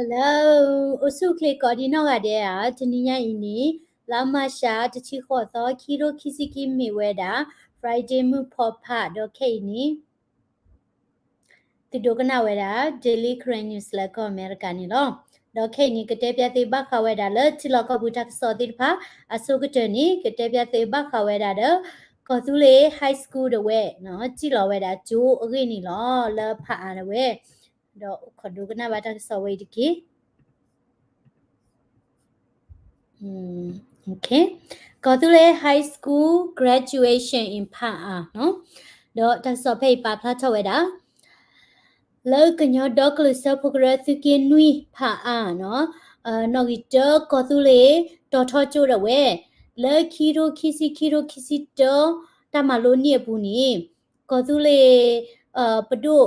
Hello, အိၣ်ဆူၣ်အိၣ်ချ့ကိးဒံနီၢ်ဂၤဒဲးဧါ. တနံၤညါအံၤန့ၣ် လါမၢ်ၡး တဆံဃိးသီ ခံကထိခံဆံခံ မ့ၢ်ဝဲဒၣ် Friday မုၢ်ဖီဖး ဒီးခဲအံၤန့ၣ် သုဒိကနၣ်ဝဲဒၣ် Daily Karen News လၢကီၢ်အမဲရကၤန့ၣ်လီၤ. ဒီးခဲအံၤန့ၣ် ကတဲပၠးသုဘၣ်ဃးဝဲဒၣ်လၢထံလီၢ်ကီၢ်ပူၤတၢ်ကစီၣ်သ့ၣ်တဖၣ် အဆိကတၢၢ်န့ၣ် ကတဲပၠးသုဘၣ်ဃးဝဲဒၣ်ဒီး ကီၢ်သူလ့ၤ high school ဒၣ်ဝဲ စံၣ်လီၤဝဲဒၣ်ကၠိအဂ့ၢ်န့ၣ်လီၤ လၢဖးအါဒၣ်ဝဲ ဒီးအိၣ်ခိးဒိကနၣ်ဘၣ်တၢ်ကစီၣ်ဝဲအံၤတက့ၢ်. ကီၢ်သူလ့ၤ high school graduation in ဖးအါ ဒီးတၢ်ကစီၣ်ဖဲအံၤပာ်ဖျါထီၣ်ဝဲဒၣ် လၢကညီဒီကလုာ်စၢဖှိၣ်ကရၢသုးက့နွံဖးအါ နီၣ်ဂံၢ်တၢ ကီၢ်သူလ့ၤ တီၤထီကၠိဒၣ်ဝဲ လၢခံကထိခံဆံ ခံကထိခံဆံတၢ တၢ်မၤလိနံၣ်အပူၤန့ၣ် ကီၢ်သူလ့ၤ ပဒိၣ်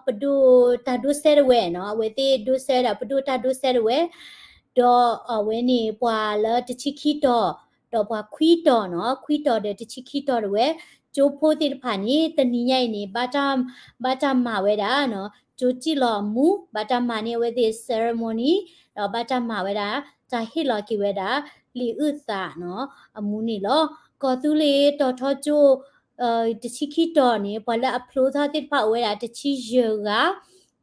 ပဒိၣ်တၢ်ဒိးစဲဒၣ်ဝဲနီၤ အဝဲသ့ၣ်ဒိးစဲဝဲဒၣ် ပဒိၣ်တၢ်ဒိးစဲဒၣ်ဝဲ ဒီးအဝဲန့ၣ် ပှၤလၢတဆံခံတီၤ ဒီးပှၤခွံတီၤနီၤ ခွံတီၤဒီးတဆံခံတီၤဒၣ်ဝဲ ကၠိဖိသ့ၣ်တဖၣ်န့ၣ် တနံၤညါအံၤန့ၣ် ဘၣ်တၢ်မၤဝဲဒၣ် ကၠိစံၣ်လီၤအမူ ဘၣ်တၢ်မၤန့ၢ်အဝဲသ့ၣ် ceremony ဒီးဘၣ်တၢ်မၤဝဲဒၣ် တၢ်ဟ့ၣ်လီၤက့ၤဝဲဒၣ် လံာ်အုၣ်သးနီၤ အမူန့ၣ်လီၤ. ကီၢ်သူလ့ၤတီၤထီကၠိ တဆံခံတီၤန့ၣ် ပှၤလၢအဖျိထီၣ်သ့ၣ်တဖၣ်အိၣ်ဝဲဒၣ်တဆံယဲၢ်ဂၤ,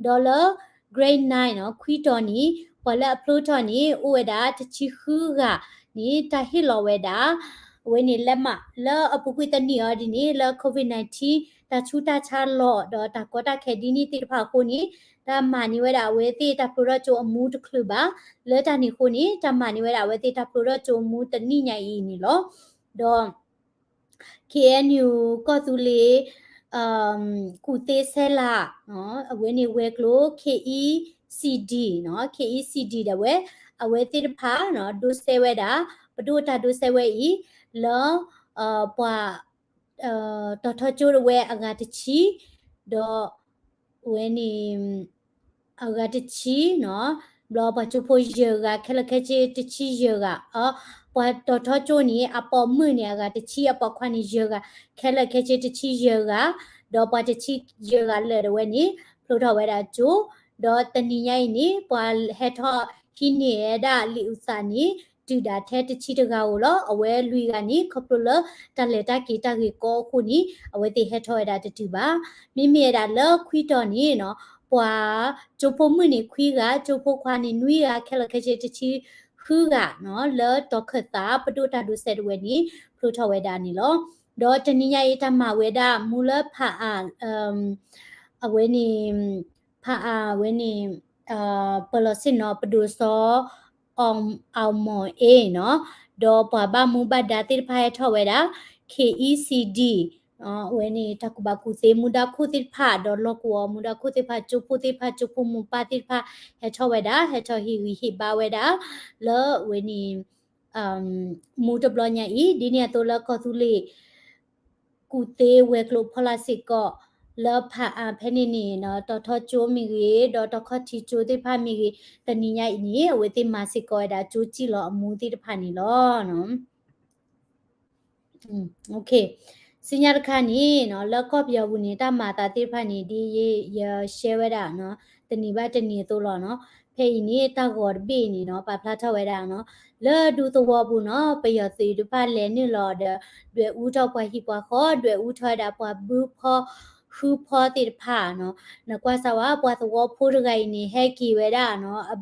ဒီးလၢ grade nine နီၤ ခွံတီၤန့ၣ် ပှၤလၢအဖျိထီၣ်န့ၣ် အိၣ်ဝဲဒၣ်တဆံဃုဂၤန့ၣ် တၢ်ဟ့ၣ်လီၤဝဲဒၣ် အဝဲန့ၣ် လက်မှတ် လၢအပူၤကွံာ်တနံၣ်အံၤဒ်န့ၣ် လၢ COVID nineteen တၢ်ဆူးတၢ်ဆါလီၤ ဒီးတၢ်ကီတၢ်ခဲဒ်န့ၣ်သ့ၣ်တဖၣ်အဃိန့ၣ် တၢ်မၤန့ၢ်ဝဲဒၣ်အဝဲသ့ၣ်တၢ်ဖျိထီၣ်ကၠိအမူတချုးဘၣ်. လၢတၢ်န့ၣ်အဃိန့ၣ် တၢ်မၤန့ၢ်ဝဲဒၣ်အဝဲသ့ၣ်တၢ်ဖျိထီၣ်ကၠိအမူတနံၣ်ညါအံၤန့ၣ်လီၤ. ဒီး K N U ကီၢ်သူလ့ၤ ကူၣ်သ့ဆဲလး အဝဲန့ၣ်ဝဲၤကျိၤ K E C D နီၤ K E C D ဒၣ်ဝဲ အဝဲသ့ၣ်တဖၣ် ဒိးစဲဝဲဒၣ် ပဒိၣ်တၢ်ဒိးစဲဝဲအံၤ လၢ ပှၤ တီၤထီကၠိဒၣ်ဝဲအဂၤတဆံ ဒီး ဝဲန့ၣ် အဂၤတဆံနီၤ ဘျီပှၤကၠိဖိယဲၢ်ဂၤ ခဲလၢာ်ခဲဆ့တဆံယဲၢ်ဂၤ ပှၤတီၤထီကၠိန့ၣ် အပိာ်မုၣ်န့ၣ် အဂၤတဆံ အပိာ်ခွါန့ၣ်ယဲၢ်ဂၤ ခဲလၢာ်ခဲဆ့တဆံယဲၢ်ဂၤ ဒီးပှၤတဆံယဲၢ်ဂၤလၢာ်ဒၣ်ဝဲန့ၣ် ဖျိထီၣ်ဝဲဒၣ်ကၠိ ဒီးတနံၤညါအံၤန့ၣ် ပှၤဟဲထီၣ်ဟံးန့ၢ်ဝဲဒၣ်လံာ်အုၣ်သးန့ၣ် တုၤဒၣ်ထဲတဆံတဂၤဧိၤလီၤ. အဝဲလွံၢ်ဂၤန့ၣ် ခီဖျိလၢတၢ်လဲၤတၢ်က့ၤတၢ်ဂ့ၢ်ကီအဃိန့ၣ် အဝဲသ့ၣ်ဟဲထီၣ်ဝဲဒၣ်တတုၤဘၣ်. မ့မ့ၢ်ဝဲဒၣ်လၢခွံတီၤန့ၣ်နီၤ ပှၤကၠိဖိမုၣ်န့ၣ်ခွံဂၤ ကၠိဖိခွါန့ၣ်နွံဂၤ ခဲလၢာ်ခဲဆ့တဆံဃုဂၤနီၤ လၢတီၤခၢၣ်သးပဒိၣ်တၢ်ဒိးစဲဒၣ်ဝဲန့ၣ် ဖျိထီၣ်ဝဲဒၣ်န့ၣ်လီၤ. ဒီးတနံၤညါအံၤတၢ်မၤဝဲဒၣ်မူလၢဖးအါ အဝဲန့ၣ် ဖးအါဝဲန့ၣ် ပၢၤလီၤဆ့ၣ်နီၤ ပဒိၣ်စီၤ အီၣ်မီၣ်အ့နီၤ ဒီးပှၤဘၣ်မူဘၣ်ဒါသ့ၣ်တဖၣ်ဟဲထီၣ်ဝဲဒၣ် K E C D အဝဲန့ၣ်တၢ်ကူၣ်ဘၣ်ကူၣ်သ့မူဒါခိၣ်သ့ၣ်တဖၣ် ဒီးလီၢ်ကဝီၤမူဒါခိၣ်သ့ၣ်တဖၣ် ကၠိဖိသ့ၣ်တဖၣ် ကၠိဖိမိၢ်ပၢ်သ့ၣ်တဖၣ် ဟဲထီၣ်ဝဲဒၣ် ဟဲထီၣ်ဟ့ၣ်ဂံၢ်ဟ့ၣ်ဘါဝဲဒၣ် လၢအဝဲန့ၣ် မူတဘျီညါအံၤ ဒ်န့ၣ်အသိးလၢကီၢ်သူလ့ၤ ကူၣ်သ့ဝဲၤကျိၤဖီလာ်စ့ၢ်ကီး လၢဖးအါဖဲန့ၣ်န့ၣ် တီၤထီကၠိမ့ၢ်ဂ့ၤ ဒီးတီၤခီၣ်ထံးကၠိသ့ၣ်တဖၣ်မ့ၢ်ဂ့ၤ တနံၤညါအံၤန့ၣ် အဝဲသ့ၣ်မၤစ့ၢ်ကီးဝဲဒၣ်ကၠိစံၣ်လီၤအမူသ့ၣ်တဖၣ်န့ၣ်လီၤ. ဆူညါတခါန့ၣ် လၢကီၢ်ပယီၤပူၤန့ၣ် တၢ်မၤအသးသ့ၣ်တဖၣ်န့ၣ် ဒ်ယဲ ယshareဝဲဒၣ် တနံၤဘၣ်တနံၤအသိးလီၤနီၤ. ဖဲအံၤန့ၣ် တၢ်ဂီၤတဘ့ၣ်န့ၣ်နီၤ ပာ်ဖျါထီၣ်ဝဲဒၣ်နီၤ လၢဒူသဝီပူၤနီၤ ပယီၤသုးတဖၣ်လဲၤနုာ်လီၤဒီး ဒွဲၣ်အူထီၣ်ပှၤဟံၣ်ပှၤဃီ ဒွဲၣ်အူထီၣ်ဝဲဒၣ်ပှၤဘုဖီ ဃုဖီသ့ၣ်တဖၣ်နီၤ. နကွၢ်စၢ်ဝဲ ပှၤသဝီဖိတဂၤအံၤန့ၣ် ဟဲက့ၤဝဲဒၣ်နီၤ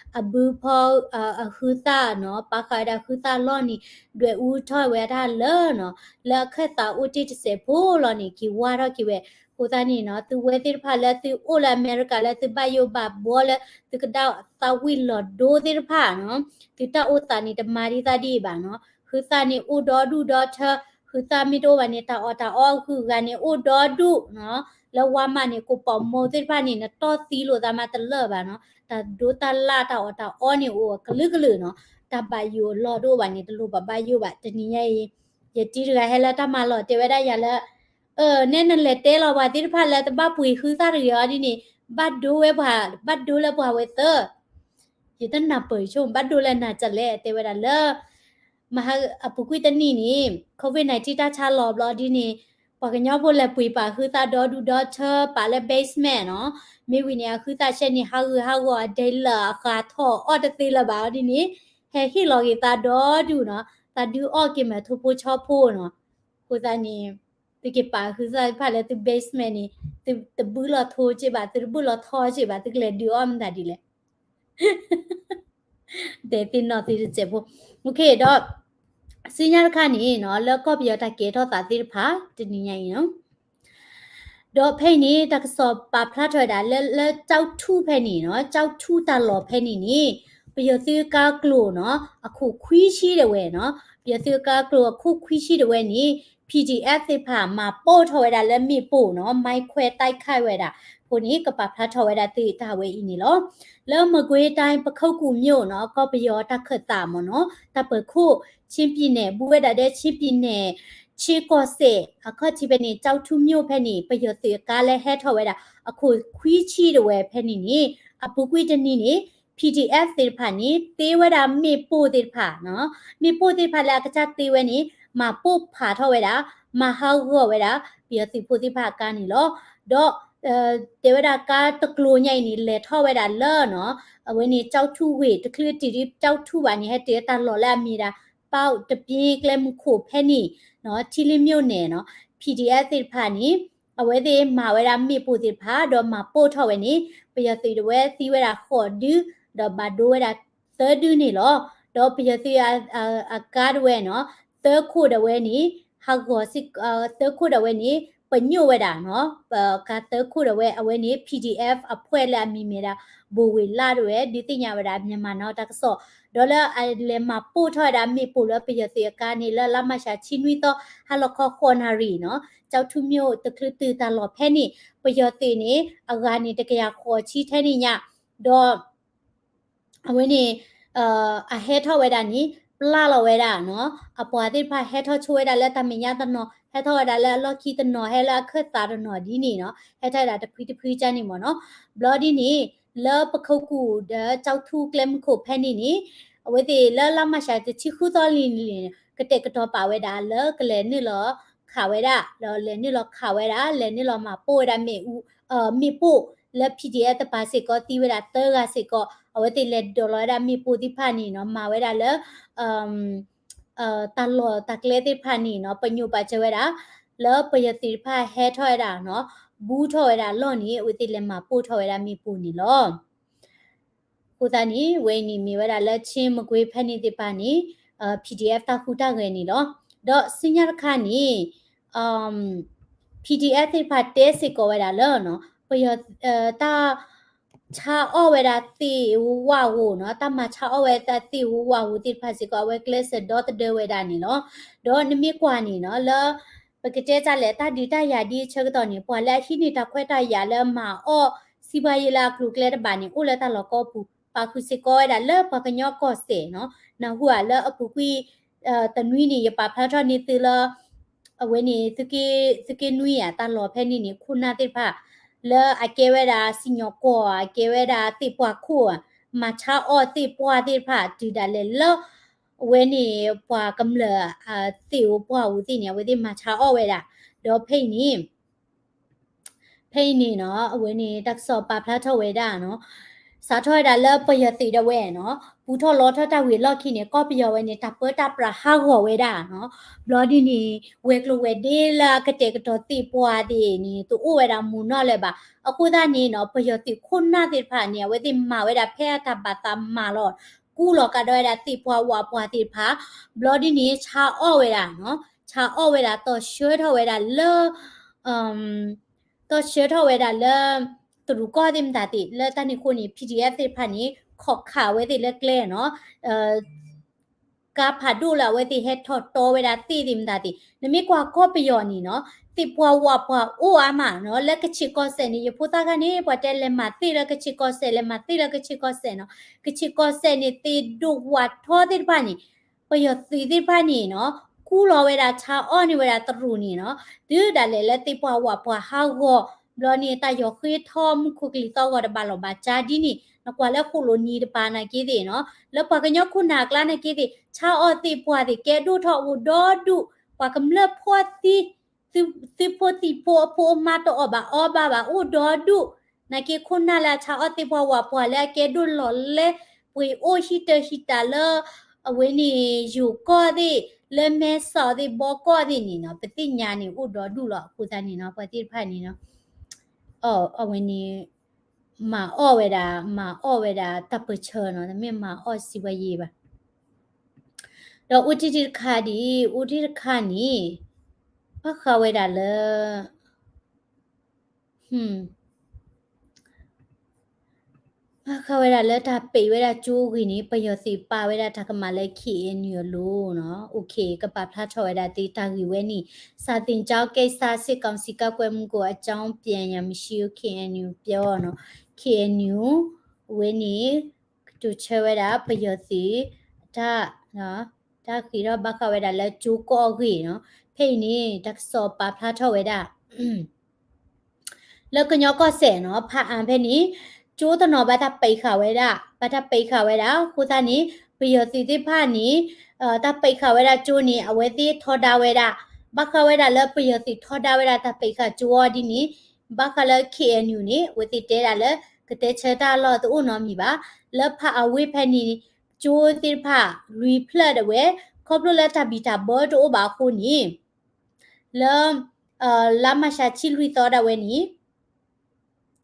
အဘုဖီ အဟုသၣ်နီၤ ပာ်ဃာ်ဝဲဒၣ်ဟုသၣ်လီၢ်န့ၣ် ဒွဲၣ်အူထီၣ်ဝဲဒၣ်လၢနီၤ လၢအခၢၣ်သးအိၣ်တ့ၢ်တစဲးဖိလီၤန့ၣ် က့ၤဝါထီၣ်က့ၤဝဲ. အဃိသတးန့ၣ်နီၤ သုဝဲသ့ၣ်တဖၣ်လၢသုအိၣ်လၢအမဲရကၤလၢသုဘၣ်ယိၣ်ဘၣ်ဘှီလၢသုကဒၣ်သးဝံၣ်လီၤဒိသ့ၣ်တဖၣ်နီၤ သုတၢ်အိၣ်သးန့ၣ်တမၤဒ်သးဒ်အံၤဘၣ်နီၤ. ဟုသၣ်န့ၣ်အိၣ်ဒီဒူၣ်ဒီထၢ ဟုသၣ်မ့ၢ်တအိၣ်ဘၣ်န့ၣ် တၢ်အီၣ်တၢ်အီအဂုၤအဂၤန့ၣ် အိၣ်ဒီဒူၣ်နီၤ. လၢဝါမးန့ၣ် ကိးပိာ်မိၢ်သ့ၣ်တဖၣ်န့ၣ် နတီၢ်သံလိာ်သးမးတလၢာ်ဘၣ်နီၤ. တၢ်ဒိတၢ်လၢ်တၢ်အီၣ်တၢ်အီန့ၣ်အိၣ်အကလုာ်ကလုာ်နီၤ. တၢ်ဘၣ်ယိၣ်အလီၢ်တအိၣ်ဘၣ်န့ၣ် တလိၣ်ဘၣ်ဘၣ်ယိၣ်ဘၣ်. တနံၤညါအံၤ ယတံၤတဂၤဟဲလၢတၢ်မၤလီၤတဲဝဲဒၣ်ယၤလၢ အၢ နဲနလဲၤတဲလီၤပှၤသ့ၣ်တဖၣ်လၢတဘၣ်ပှ့ၤဟုသၣ်တဂ့ၤအီၤဒ်န့ၣ် ဘၣ်ဒိဝဲပှၤ ဘၣ်ဒိလၢပှၤဝဲသၢ ယတနၢ်ပၢၢ်ဆိ ဘၣ်ဒိလၢနၤကလဲၣ် တဲဝဲဒၣ်လၢ မဟါအပူၤကွံာ်တနံၣ်န့ၣ် COVID nineteen တၢ်ဆါလီၤဘျီဒ်န့ၣ် ပှၤကညီဖိလဲၤပှ့ၤပာ်ဟုသၣ်ဒီဒူၣ်ဒီထၢပာ်လၢ basement နီၤ, မ့ၢ်ဝံၤန့ၣ် အဟုသၣ်ဆဲန့ၣ် ဟးဂူာ်ဟးဂီၤအဒဲလၢာ်အဃးထီၣ်အီၣ်တသ့လၢၤဘၣ်အီၤဒ်န့ၣ်, ဟဲဟ့ၣ်လီၤက့ၤသးဒီဒူၣ်နီၤ, သးဒုးအီၣ်က့ၤမ့ၢ်ထိဖိဆီဖိနီၤ, အဃိသတးန့ၣ် သုက့ၤပာ်ဟုသၣ်တဖၣ်လၢသု basement န့ၣ်, သုတဘုၣ်လီၤထိက့ဘၣ်, သုတဘုၣ်လီၤထိက့ဘၣ်, သုကလဲၤဒုးအီၣ်မတၤဒ်လဲၣ် တဲသ့ၣ်နီၣ်သ့ၣ်တစဲးဖိ, ဒီး ဆူညါတခါန့ၣ်နီၤ, လၢကီၢ်ပယီၤတၢ်ကဲထီၣ်သးသ့ၣ်တဖၣ် တနံၤညါအံၤနီၤ, ဒီးဖဲအံၤန့ၣ် တၢ်ကစီၣ်ပာ်ဖျါထီၣ်ဝဲဒၣ်လၢ လၢကၠီၣ်ထူၣ်ဖဲန့ၣ်နီၤ, ကၠီၣ်ထူၣ်တၢ်လီၢ်ဖဲန့ၣ်န့ၣ်, ပယီၤသုးကါကျိၤနီၤ, အခိၣ်ခွံဆံတဝဲနီၤ, ပယီၤသုးကါကျိၤအခိၣ်ခွံဆံတဝဲန့ၣ် PDF သ့ၣ်တဖၣ်မၤပိၢ်ထီၣ်ဝဲဒၣ်လၢမ့ၣ်ပိၢ်နီၤ, မိုင်းခွဲတိုက်ခိုက်ဝဲဒၣ်, အဃိန့ၣ် ကပာ်ဖျါထီၣ်ဝဲဒၣ်သုးတၢ်ဝဲအံၤန့ၣ်လီၤ. လၢမကွေးတိုင်း ပခုက္ကူမြို့နီၤ, ကီၢ်ပယီၤတၢ်ခၢၣ်သးမ့ၢ်နီၤ, တၢ်ပၢၤခိၣ် ချင်းပြည်နယ် ဘူးဝဲဒၣ်ဒီး ချင်းပြည်နယ် ချင်းကီၢ်စဲၣ် အခီၣ်ထံးဖဲန့ၣ် ကၠီၣ်ထူၣ်မြို့ဖဲန့ၣ် ပယီၤသုးအကါလၢဟဲထီၣ်ဝဲဒၣ် အခိၣ်ခွံဆံတဝဲဖဲန့ၣ်န့ၣ်, အပူၤကွံာ်တနံၤန့ၣ် PDF သ့ၣ်တဖၣ်န့ၣ် သ့ဝဲဒၣ်မ့ၣ်ပိၢ်သ့ၣ်တဖၣ်နီၤ, မ့ၣ်ပိၢ်သ့ၣ်တဖၣ်လၢအကစၢ်သ့ဝဲန့ၣ် မၤပိၢ်ဖးထီၣ်ဝဲဒၣ်, မၤဟးဂီၤဝဲဒၣ် ပယီၤသုးဖိသ့ၣ်တဖၣ်အကါန့ၣ်လီၤ. ဒီး တဲဝဲဒၣ်ကါတကျိၤညါအံၤန့ၣ် လဲၤထီၣ်ဝဲဒၣ်လၢနီၤ, အဝဲန့ၣ် ကၠီၣ်ထူၣ်ဝ့ၢ် တချုးတတုၤဒ်ကၠီၣ်ထူၣ်ဘၣ်န့ၣ် ဟဲတုၤတၢ်လီၢ်လၢအမ့ၢ်ဒၣ် ပီၣ်တပ့ကျဲမုၢ်ခိၣ်ဖဲန့ၣ်နီၤ, ထံလ့ၤမၠိၣ်နဲၣ်နီၤ, PDF သ့ၣ်တဖၣ်န့ၣ် အဝဲသ့ၣ်မၤဝဲဒၣ်မ့ၣ်ပိၢ်သ့ၣ်တဖၣ် ဒီးမၤပိၢ်ထီၣ်ဝဲန့ၣ် ပယီၤသုးတဝဲသံဝဲဒၣ်ဃိးဒု ဒီးဘၣ်ဒိဝဲဒၣ်သၢဒုန့ၣ်လီၤ. ဒီးပယီၤသုးအကါတဝဲနီၤ, သၢခိၣ်ဒၣ်ဝဲန့ၣ် ဟးဂီၤစ့ၢ်, သၢခိၣ်ဒၣ်ဝဲန့ၣ် ပညိၣ်ဝဲဒၣ်နီၤ, ကါသၢခိၣ်ဒၣ်ဝဲ အဝဲန့ၣ် PDF အဖှဲၣ်လၢအမံၤမ့ၢ်ဒၣ် ဘိၣ်ဝ့ၤလၢ်တဝဲ ဒုးသ့ၣ်ညါဝဲဒၣ် Myanmar Now တၢ်ကစီၣ်, ဒီးလၢအလဲၤမၤပိၢ်ထီၣ်ဝဲဒၣ်မ့ၣ်ပိၢ်လၢပယီၤသုးအကါန့ၣ် လၢလါမၢ်ၡး ဆံနွံသီ ဟါလီၤခီဃိးနၣ်ရံၣ်နီၤ, ကၠီၣ်ထူၣ်မၠိၣ်တချုးတုၤတၢ်လီၢ်ဖဲန့ၣ် ပယီၤသုးန့ၣ် အဂၤန့ၣ် တကယၤဃိးဆံထဲန့ၣ်ညါ, ဒီး အဝဲန့ၣ် အဟဲထီၣ်ဝဲဒၣ်န့ၣ် ပျၢ်လီၤဝဲဒၣ်နီၤ, အပှၤသ့ၣ်တဖၣ်ဟဲထီၣ်ဆိဝဲဒၣ်လၢတၢ်မဲာ်ညါတနီၤ, ဟဲထီၣ်ဝဲဒၣ်လၢအလီၢ်ခံတနီၤ, ဟဲလၢအခၢၣ်သးတနီၤဒ်န့ၣ်နီၤ, ဟဲထီၣ်ဝဲဒၣ်တဖုတဖုကၢ်န့ၣ်မ့ၢ်နီၤ, ဘျီဒ်န့ၣ် လၢပခိၣ်ကူၣ်ဒီးကၠီၣ်ထူၣ်ကျဲမုၢ်ခိၣ်ဖဲန့ၣ်န့ၣ် အဝဲသ့ၣ်လၢလါမၢ်ၡးတဆံဃုသီလံန့ၣ် ကတဲာ်ကတီၤပာ်ဝဲဒၣ်လၢကလဲၤနုာ်လီၤခးဝဲဒၣ် ဒီးလဲၤနုာ်လီၤခးဝဲဒၣ် လဲၤနုာ်လီၤမၤပိၢ်ဝဲဒၣ်မ့ၣ်အူ မ့ၣ်ပိၢ်လၢ PDF တပၤစ့ၢ်ကီးသံဝဲဒၣ်သၢဂၤစ့ၢ်ကီး အဝဲသ့ၣ်လဲၤဒိးလီၤဝဲဒၣ်မ့ၣ်ပိၢ်သ့ၣ်တဖၣ်န့ၣ်နီၤ မၤဝဲဒၣ်လၢ တၢ်လီၢ်တၢ်ကျဲသ့ၣ်တဖၣ်န့ၣ်နီၤ ပညိၣ်ပာ်စၢၤဝဲဒၣ် လၢပယီၤသုးတဖၣ်ဟဲထီၣ်ဝဲဒၣ်နီၤ ဘူးထီၣ်ဝဲဒၣ်လီၢ်န့ၣ် အဝဲသ့ၣ်လဲၤမၤပိၢ်ထီၣ်ဝဲဒၣ်မ့ၣ်ပိၢ်န့ၣ်လီၤ. အဃိသတးန့ၣ် ဝဲအံၤန့ၣ်မ့ၢ်ဝဲဒၣ်လၢ ချင်း မကွေး ဖဲန့ၣ်သ့ၣ်တဖၣ်န့ၣ် PDF တၢ်ဟူးတၢ်ဂဲၤန့ၣ်လီၤ. ဒီးဆူညါတခါန့ၣ် PDF သ့ၣ်တဖၣ်တဲစ့ၢ်ကီးဝဲဒၣ်လၢ ပယီၤ တၢ် ဆါအီၣ်ဝဲဒၣ်သ့ၣ်ဧိၤဝၣ်ဧိၤနီၤ တၢ်မၤဆါအီၣ်ဝဲဒၣ်သ့ၣ်ဧိၤဝၣ်ဧိၤသ့ၣ်တဖၣ်စ့ၢ်ကီး အဝဲကျဲးစၢးဒီသဒၢဝဲဒၣ်န့ၣ်လီၤ. ဒီးနမ့ၢ်ကွၢ်န့ၣ်နီၤ လၢ ပကတဲတၢ်လဲၣ် တၢ်ဒုးတၢ်ယၤဒ်အဆၢကတီၢ်န့ၣ် ပှၤလၢအဟံးန့ၢ်တၢ်ခွဲးတၢ်ယာ်လၢမၤအီၣ် စံးဘၣ်ယဲလၢအကျိၤအကျဲတဘၣ်န့ၣ် အိၣ်လၢတၢ်လီၢ်ကိးပူၤ ပာ်ဃုာ်စ့ၢ်ကီးဝဲဒၣ်လၢပှၤကညီကီၢ်စဲၣ်နီၤ နၢ်ဟူဧါ လၢအပူၤကွံာ် တနွံန့ၣ် ယပာ်ဖျါထီၣ်န့ၢ်သုလၢ အဝဲန့ၣ် သုးက့နွံဧါ တၢ်လီၢ်ဖဲန့ၣ်န့ၣ် ခိၣ်နၢ်သ့ၣ်တဖၣ် လၢအကဲဝဲဒၣ်စံၣ်ညီၣ်ကွီၢ် အကဲဝဲဒၣ်သ့ၣ်ပှၢ်ခိၣ် မၤဆါအီၣ်သ့ၣ်ပှၢ်သ့ၣ်တဖၣ် တုၤဒၣ်လဲာ်လၢ အဝဲန့ၣ် ပှၤကမျၢၢ် သ့ၣ်ဧိၤပှၢ်ဧိၤသ့ၣ်န့ၣ် အဝဲသ့ၣ်မၤဆါအီၣ်ဝဲဒၣ် ဒီးဖဲအံၤန့ၣ် ဖဲအံၤန့ၣ်နီၤ အဝဲန့ၣ် တၢ်ကစီၣ်ပာ်ဖျါထီၣ်ဝဲဒၣ်နီၤ စးထီၣ်ဝဲဒၣ်လၢပယီၤသုးဒၣ်ဝဲနီၤ ပူထီၣ်လီထီၣ်တၢ်ဝံၤအလီၢ်ခံန့ၣ် ကီၢ်ပယီၤဝဲန့ၣ် တၢ်ပၢတၢ်ပြးဟးဂီၤဝဲဒၣ်နီၤ ဘျီဒ်န့ၣ် ဝဲၤကျိၤဝဲၤဒ့လၢအကတဲာ်ကတီၤသ့ၣ်ပှၢ်သ့ၣ်န့ၣ် တအိၣ်ဝဲဒၣ်မုာ်နီၣ်လၢၤဘၣ်. အဃိသတးန့ၣ်နီၤ ပယီၤသုးခိၣ်နၢ်သ့ၣ်တဖၣ်န့ၣ် အဝဲသ့ၣ်မၤဝဲဒၣ်ဖဲအတၢ်ဘၣ်သးမၤလီၤ ကူလီၤကဒီးဝဲဒၣ်သ့ၣ်ပှၢ်ဝးပှၢ်သ့ၣ်တဖၣ် ဘျီဒ်န့ၣ် ဆါအီၣ်ဝဲဒၣ်နီၤ ဆါအီၣ်ဝဲဒၣ် တီၢ်ဆှၢထီၣ်ဝဲဒၣ်လၢ တီၢ်ဆှၢထီၣ်ဝဲဒၣ်လၢ တရူးကီၢ်သ့ၣ်မတၤသ့ၣ် လၢတၢ်န့ၣ်အဃိန့ၣ် PDF သ့ၣ်တဖၣ်န့ၣ် ခိးခးဝဲသ့ၣ်လၢကျဲနီၤ ကါဖးဒိၣ်လၢအဝဲသ့ၣ်ဟဲထီၣ်တီဝဲဒၣ်သ့ၣ်သ့ၣ်မတၤသ့ၣ် နမ့ၢ်ကွၢ်ကီၢ်ပယီၤန့ၣ်နီၤ သ့ၣ်ပှၢ်ဝးပှၢ်အိၣ်အါမးနီၤ လၢကချ့ၣ်ကီၢ်စဲၣ်န့ၣ် ယဖိသၣ်ခါန့ၣ် ပှၤတဲလဲၤမၤသ့ၣ်လၢကချ့ၣ်ကီၢ်စဲၣ် လဲၤမၤသ့ၣ်လၢကချ့ၣ်ကီၢ်စဲၣ်နီၤ ကချ့ၣ်ကီၢ်စဲၣ်န့ၣ် သ့ၣ်ဒိၣ်ဝးထီသ့ၣ်တဖၣ်န့ၣ် ပယီၤသုးသ့ၣ်တဖၣ်န့ၣ်နီၤ ကူလီၤဝဲဒၣ်ဆါအီၣ်န့ၢ်ဝဲဒၣ်တရူးန့ၣ်နီၤ တုၤဒၣ်လဲာ်လၢသ့ၣ်ပှၢ်ဝးပှၢ်ဟးဂီၤ ဘျီန့ၣ် တၢ်ယီၤဃ့ထီၣ်မူခိၣ်ကလံၤသီၣ်ဂီၤတဘၣ်လီၢ်ဘၣ်ကၢ်ဒ်န့ၣ် နကွၢ်လၢဃိၣ်လိာ်နံၤတပၤနာ်က့သ့ၣ်နီၤ လၢပှၤကညီခိၣ်နၢ်အကျါနာ်က့သ့ၣ် ဆါအီၣ်သ့ၣ်ပှၢ်သ့ၣ် ကဲဒိၣ်ထီၣ်အိၣ်ဒီဒူၣ် ပှၤကမျၢၢ်ဖှီၣ်သံ သုးဖိသံၣ်ဖိအဖိအမါတအီၣ်ဘၣ်အီဘၣ်ဘၣ် အိၣ်ဒီဒူၣ်, နာ်က့ခိၣ်နၢ်လၢအဆါအီၣ်သ့ၣ်ပှၤဝးပှၤလၢအကဲဒိၣ်လီၤလဲ ပှ့ၤအိၣ်ဟံၣ်တၢဟံၣ်တၢ်လၢ အဝဲန့ၣ် ယိၤကီၢ်သ့ၣ် လၢမဲဆီးသ့ၣ်ဘီကီၢ်သ့ၣ်န့ၣ်နီၤ ပသ့ၣ်ညါန့ၣ်အိၣ်ဒီဒူၣ်လီၤ. အဃိသတးန့ၣ်နီၤ ပှၤသ့ၣ်တဖၣ်န့ၣ်နီၤ အဝဲန့ၣ် မၤအီၣ်ဝဲဒၣ် မၤအီၣ်ဝဲဒၣ်တၢ်ပၢၢ်ဆၢနီၤ တမ့ၢ်မၤအီၣ်စံးဝဲယံၤဘၣ်. ဒီးအိၣ်တ့ၢ်တခါဒ်အံၤ အိၣ်တ့ၢ်တခါန့ၣ် ဘၣ်ဃးဝဲဒၣ်လၢ ဘၣ်ဃးဝဲဒၣ်လၢတၢ်ပံးဝဲဒၣ်ကၠိအဂ့ၢ်န့ၣ် ပယီၤသုးပာ်ဝဲဒၣ်တၢ်ကမၣ်လၢ ခ့ၣ်အဲၣ်ယူၣ် အလိၤနီၤ OK ကပာ်ဖျါထီၣ်ဝဲဒၣ်သ့တၢ်ဂ့ၢ်ဝဲန့ၣ် စာသင်ကျောင်းကိစ္စ စစ်ကောင်စီကကွဲမှုကို အကြောင်းပြန်ရန်မရှိဘူး ခ့ၣ်အဲၣ်ယူၣ် ပြောနီၤ ခ့ၣ်အဲၣ်ယူၣ် အဝဲန့ၣ် ကတိၤဆၢဝဲဒၣ် ပယီၤသုး တၢ် တၢ်ဃ့ထီၣ်ဘၣ်ဃးဝဲဒၣ်လၢကၠိကီၢ်အဂ့ၢ်နီၤ ဖဲအံၤန့ၣ် တၢ်ကစီၣ်ပာ်ဖျါထီၣ်ဝဲဒၣ် လၢကညီကီၢ်စဲၣ်နီၤ ဖးအါဖဲန့ၣ် ကၠိတနီၤဘၣ်တၢ်ပံးဃာ်ဝဲဒၣ် ဘၣ်တၢ်ပံးဃာ်ဝဲဒၣ် အဃိသတးန့ၣ် ပယီၤသုးသ့ၣ်တဖၣ်န့ၣ် တၢ်ပံးဃာ်ဝဲဒၣ်ကၠိန့ၣ် အဝဲသ့ၣ်ထီဒါဝဲဒၣ် ဘၣ်ဃးဝဲဒၣ်လၢပယီၤသုးထီဒါဝဲဒၣ်တၢ်ပံးဃာ်ကၠိအီၤဒ်န့ၣ် ဘၣ်ဃးလၢ ခ့ၣ်အဲၣ်ယူၣ် န့ၣ် အဝဲသ့ၣ်တဲဒၣ်လၢ ကတဲဆၢတၢ်လီၢ်တအိၣ်နီတမံၤဘၣ် လၢဖးအါဝ့ၢ်ဖဲန့ၣ် ကၠိသ့ၣ်တဖၣ် လွံၢ်ဖျၢၣ်ဒၣ်ဝဲ ခီဖျိလၢတၢ်ဘံၣ်တၢ်ဘၢတအိၣ်ဘၣ်အဃိန့ၣ် လၢ လါမၢ်ၡး ဆံလွံၢ်သီဒၣ်ဝဲန့ၣ်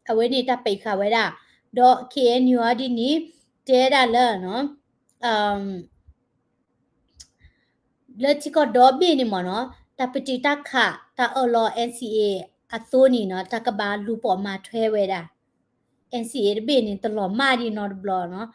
အဝဲန့ၣ်တၢ်ပံးဃာ်ဝဲဒၣ် ဒီး ခ့ၣ်အဲၣ်ယူၣ် အီၤဒ်န့ၣ် တဲဒၣ်လၢ လၢထံကီၢ်ဒီဘ့ၣ်န့ၣ်မ့ၢ်နီၤ တၢ်ပတုာ်တၢ်ခး တၢ်အၢၣ်လီၤ NCA အသိးန့ၣ်နီၤ တၢ်ကဘၣ်လူၤပိာ်မၤထွဲဝဲဒၣ် NCA တဘ့ၣ်န့ၣ် တလီၤမၢ်ဒံးနီတဘျီနီၤ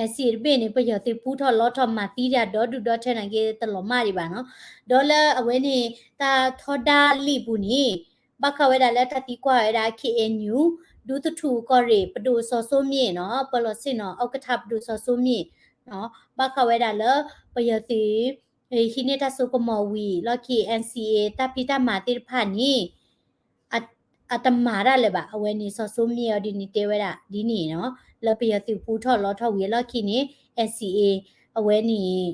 NCA တဘ့ၣ်န့ၣ် ပယီၤသုးပူထီၣ်လီထီၣ်မၤသံတၢ်ဒီဒူၣ်ဒီထၢနာ်က့ တလီၤမၢ်ဒံးဘၣ်နီၤ ဒီးလၢအဝဲန့ၣ် တၢ်ထီဒါလံာ်ပူၤန့ၣ် ဘၣ်ဃးဝဲဒၣ်လၢတၢ်သံကွၢ်ဝဲဒၣ် ခ့ၣ်အဲၣ်ယူၣ် ဒူသထူၣ်ကီၢ်ရ့ၣ် ပဒိၣ်စီၤစိမ့ၣ်နီၤ ပၢၤလီၤဆ့ၣ်နီၤ ဥက္ကဋ္ဌ ပဒိၣ်စီၤစိမ့ၣ် ဘၣ်ဃးဝဲဒၣ်လၢ ပယီၤသုး ဟံးန့ၢ်တၢ်စိကမီၤဝံၤ လီၢ်ခံ NCA တၢ်ဖံးတၢ်မၤသ့ၣ်တဖၣ်န့ၣ် အတမၤတၢ်လၢၤဘၣ် အဝဲန့ၣ် စီၤစိမ့ၣ် အီၤဒ်န့ၣ်တဲဝဲဒၣ်ဒ်န့ၣ်နီၤ လၢပယီၤသုးပူထီၣ်လီထီၣ်ဝံၤအလီၢ်ခံန့ၣ် NCA အဝဲန့ၣ်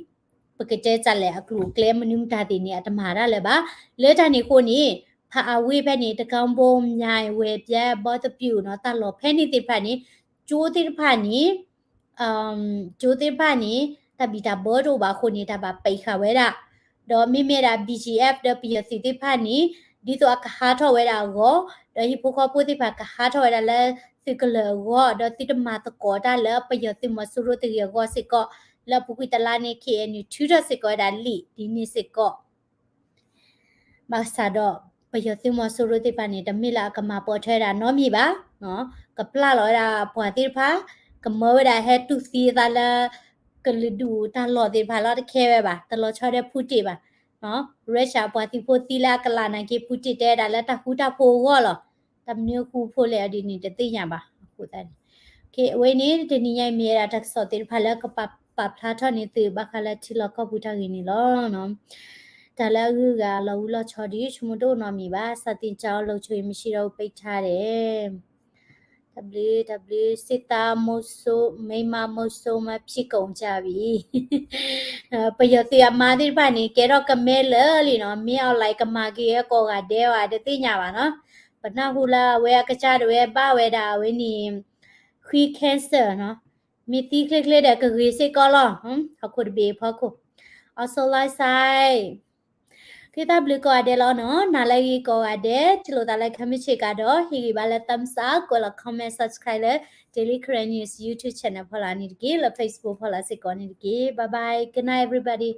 ပကတဲတၢ်လဲၣ် အကျိၤအကျဲမနုၤမတၤသ့ၣ်န့ၣ် အတမၤတၢ်လၢၤဘၣ် လၢတၢ်န့ၣ်အဃိန့ၣ် ဖးအါဝ့ၢ်ဖဲန့ၣ် တကီဘိ မၠဲၣ် ဝဲၢ်ပျဲ ဘီသပၠူၣ်နီၤ တၢ်လီၢ်ဖဲန့ၣ်သ့ၣ်တဖၣ်န့ၣ် ကၠိသ့ၣ်တဖၣ်န့ၣ် ကၠိသ့ၣ်တဖၣ်န့ၣ် တၢ်ဘံၣ်တၢ်ဘၢတအိၣ်ဘၣ်အဃိန့ၣ် တၢ်ဘၣ်ပံးဃာ်ဝဲဒၣ် ဒီးမ့မ့ၢ်ဒၣ် BGF ဒီးပယီၤသုးသ့ၣ်တဖၣ်န့ၣ် ဒ်သိးအကဟးထီၣ်ဝဲဒၣ်အဂီၢ် ဒီးဟံၣ်ဖိဃီဖိသ့ၣ်တဖၣ်ကဟးထီၣ်ဝဲဒၣ်လၢသုးကလၢၤအဂီၢ် ဒီးသုတမၤသကိးတၢ်လၢပယီၤသုးမီၤစိရိၤတဂ့ၤအဂီၢ်စ့ၢ်ကီး လၢအပူၤကွံာ်တလါန့ၣ် ခ့ၣ်အဲၣ်ယူၣ် ထုးထီၣ်စ့ၢ်ကီးဝဲဒၣ်လံာ်ဒ်န့ၣ်စ့ၢ်ကီး ဘၣ်ဆၣ်ဒီး ပယီၤသုးမီၤစိရိၤသ့ၣ်တဖၣ်န့ၣ် တမ့ၢ်လၢအကမၤပိာ်ထွဲဒၣ်နီတမံၤဘၣ်, ကပျၢ်လီၤဝဲဒၣ်ပှၤသ့ၣ်တဖၣ်, ကမၢဝဲဒၣ်ဟဲတူၢ်သံအသးလၢ ကလုာ်ဒူၣ်တၢ်လီၢ်သ့ၣ်တဖၣ်လီၤ တခဲဝဲဘၣ်, တလီၤဆီဒီးဖူတ့ၢ်ဘၣ်. Russia ပှၤသုးဖိသံလၢအကလးနာ်က့ ဖူတ့ၢ်တဲဒၣ်လၢတၢ်ဃူတၢ်ဖိးအဂီၢ်လီၤ. တၢ်မနုၤဃူဖိလဲၣ်အီၤဒ်န့ၣ် တသ့ၣ်ညါဘၣ်. အဃိသတးန့ၣ် အဝဲန့ၣ် တနံၤညါအံၤမ့ၢ်ဝဲဒၣ်တၢ်ကစီၣ်သ့ၣ်တဖၣ်လၢကပာ်ဖျါထီၣ်န့ၢ်သုဘၣ်ဃးလၢထံလီၢ်ကီၢ်ပူၤတၢ်ဂ့ၢ်န့ၣ်လီၤ. တၢ်လၢအဂုၤအဂၤလီၤဝံၤလီၤဆီဒ် ဆိကမိၣ်တအိၣ်နီတမံၤဘၣ်. စာသင်ကျောင်း လုံခြုံရေးမရှိတော့ဘူး ပိတ်ထားတယ်. တၢ်ဘျုး တၢ်ဘျုး စစ်သားမုဆိုး မိန်းမမုဆိုး မဖြစ်ကုန်ကြပြီ. ပယီၤသုးအမါသ့ၣ်တဖၣ်န့ၣ် ကဲထီၣ်ကမဲလၢာ်လံနီၤ, မ့ၢ်အီၤလၢကမၤက့ၤကိးဂၤဒဲးဘၣ် တသ့ၣ်ညါဘၣ်နီၤ. ပနၢ်ဟူလၢအဝဲအကစၢ်ဒၣ်ဝဲဘၣ်ဝဲဒၣ်အဝဲန့ၣ် ဃံ cancer နီၤ, မ့ၢ်သံချ့ချ့ဒီးကဂ့ၤစ့ၢ်ကီးလီၤ. ဟီၣ်ခိၣ်တဘ့ၣ်အဖီခိၣ် အီၤစိၤလါစဲး က့ၤတၢ်ဘျုးကိးဂၤဒဲးလီၤနီၤ. နၤလၢအဂ့ၤကိးဂၤဒဲး ထံၣ်လိာ်သးလၢခဲမုၢ်ဆ့ၣ်ကဒီး ဟ့ၣ်ဂံၢ်ဘါလၢ thumbs up ကွဲးလီၤ comment subscribe လၢ Daily Karen News YouTube channel ဖီလာ်န့ၣ်တက့ၢ်, လၢ Facebook ဖီလာ်စ့ၢ်ကီးန့ၣ်တက့ၢ်. Bye bye, good night everybody.